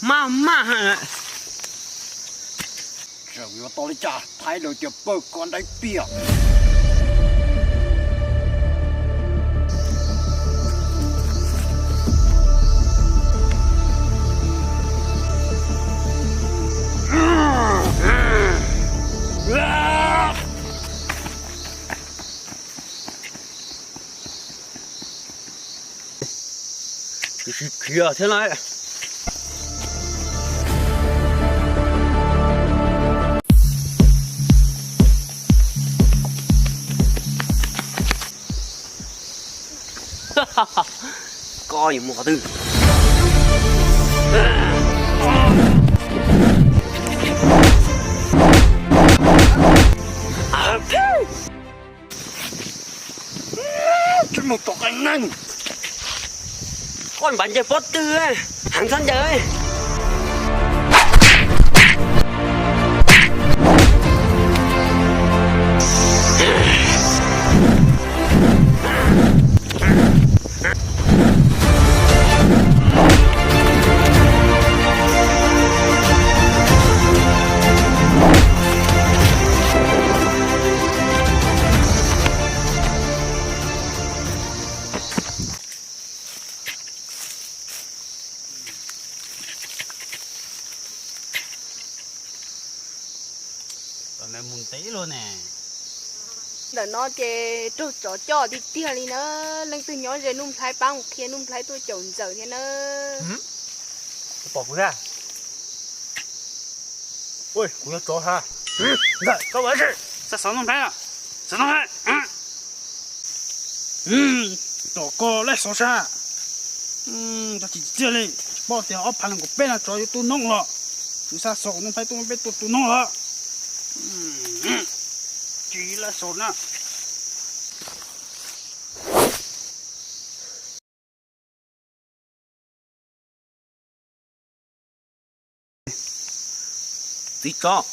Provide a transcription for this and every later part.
Maj maj, tseem yuav tau li cas thaij daws tias pawg koj ntaib piam. Tiam sis khiav thiab na. Koj yuav mus qhov twg? Tsis mus tom qee neeg. Koj npav ncaws pob tw, heev txhob ncaws. Mus ntev luaj ne. Ntawm no ces raug tsov coj tiag tiag li na. Leej twg nyob ze Nuj Nplhaib pab mus qhia Nuj Nplhaib tuaj caum Ntxawm thiab na. Pom kuv na. Ui, kuv nyob tsov ha. Ntxawm, koj ua si. Xa xov Nuj Nplhaib, xov Nuj Nplhaib. Tom koj laij xov sab. Tsis txiaj li, tsis paub tias ob phav nees nkaum peb no tsov yuav tu noob los. Kuv xa xov Nuj Nplhaib tuaj peb tuaj tu noob los. Tsis laij xov na. Txiv tsov.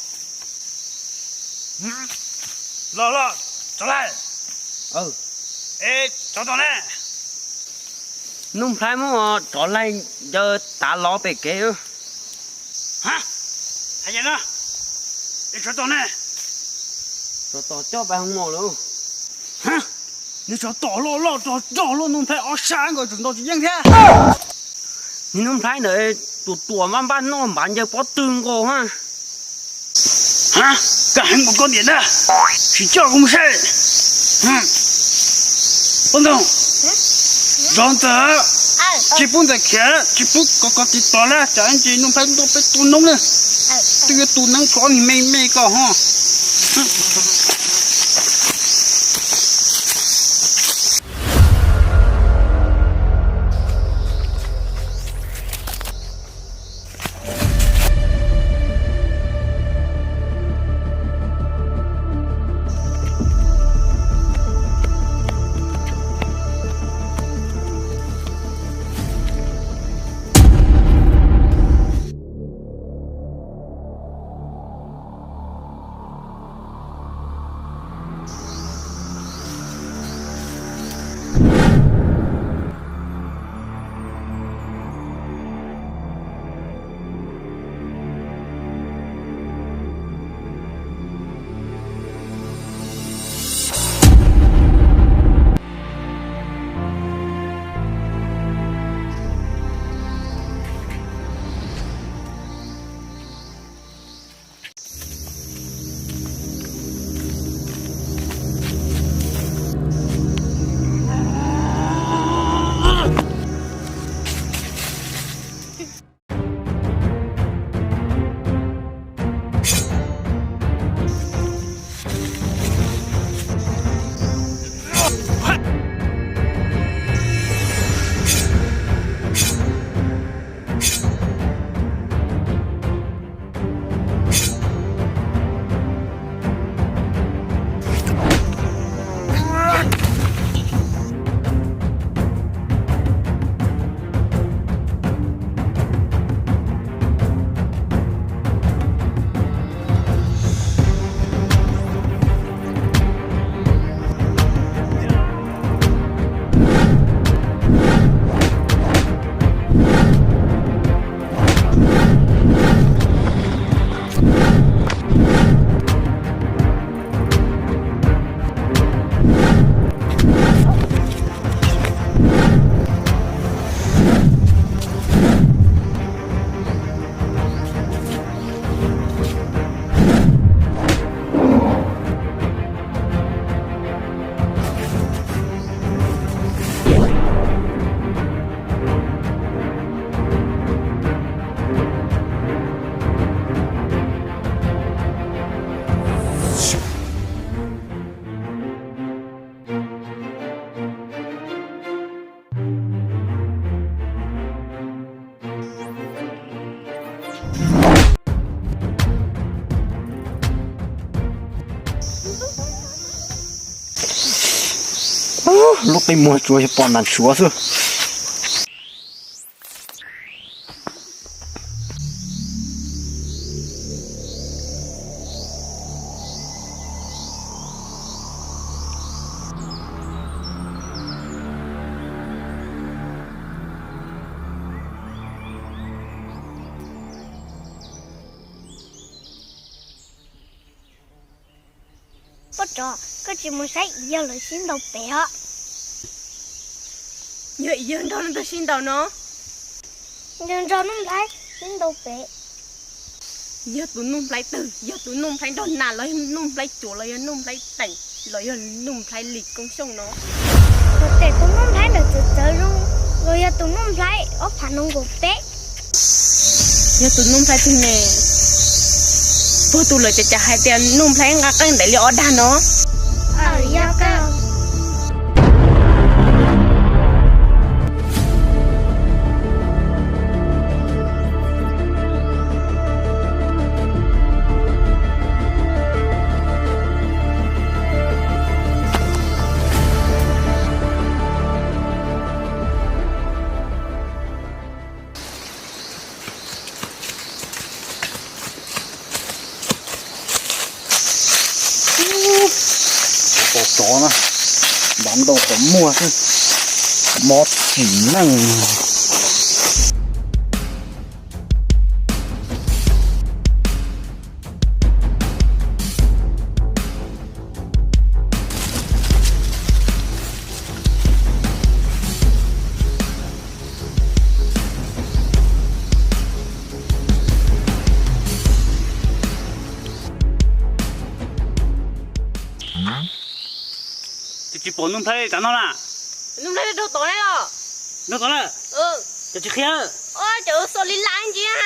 Los los, tsov laij. Es tsov tom ne? Nuj Nplhaib muab tsov laij ncaws tav lov pem kev. Hais yog no, es tsov tom ne? Tsov tom coj pais hoo mos lawm. Nws tsov tom loj loj rog rog luaj, Nuj Nplhaib ob sab nkaus tseem ntaus tsis yeej thiab. Niag Nuj Nplhaib ntawd tuam tuam npaj npaj noj npav ncaws pob tw nkaus ha. Kaj heev npaum koj niam na, tsis coj kuv mus seb. Poj ntxoog, zov Ntxawm, tsis pub Ntxawm khiav, tsis pub kov kov tiv tos na, tsam ib ntsis Nuj Nplhaib tuaj peb tu noob na. Twb yuav tu noob tshuav ob niag me me ko ho. Lub qe muag tsuas yog pom nram suav xwb. Poj rov, koj tsis mus saib yawg lawv sib ntaus pem os. Yog yawg nrog leej twg sib ntaus no? Yawg nrog Nuj Nplhaib sib ntaus pem. Yog tus Nuj Nplhaib twg? Yog tus Nuj Nplhaib nrog nas los yog Nuj Nplhaib cuam los yog Nuj Nplhaib teem los yog Nuj Nplhaib Lis Koob Xyooj no? Yog tus Nuj Nplhaib ntawm txawv txawv zoo los yog tus Nuj Nplhaib ob phav no nkaus peb? Yog tus Nuj Nplhaib twg ne? Puag tus lawv cas cas hais tias Nuj Nplhaib nqa qeej ntev li ob dag no? Aw, yog kawg. Ua tau tsov na, ntav ntau qhov muag xwb, mob tsim neej. Tsis pom Nuj Nplhaib tav no na. Nuj Nplhaib nrog tod na los? Nrog tod na. Ces tsis qhia. Ces xua li laj ntsia.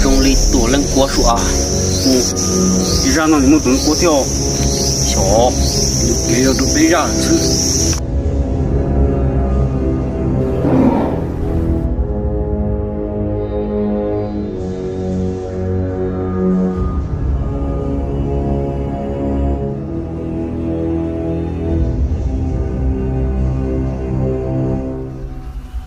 Zoo li tus leej kuab sua, zaj no nws muaj tus leej kuab thiab. Xyov, nws pliag yog tus peb zaj xwb.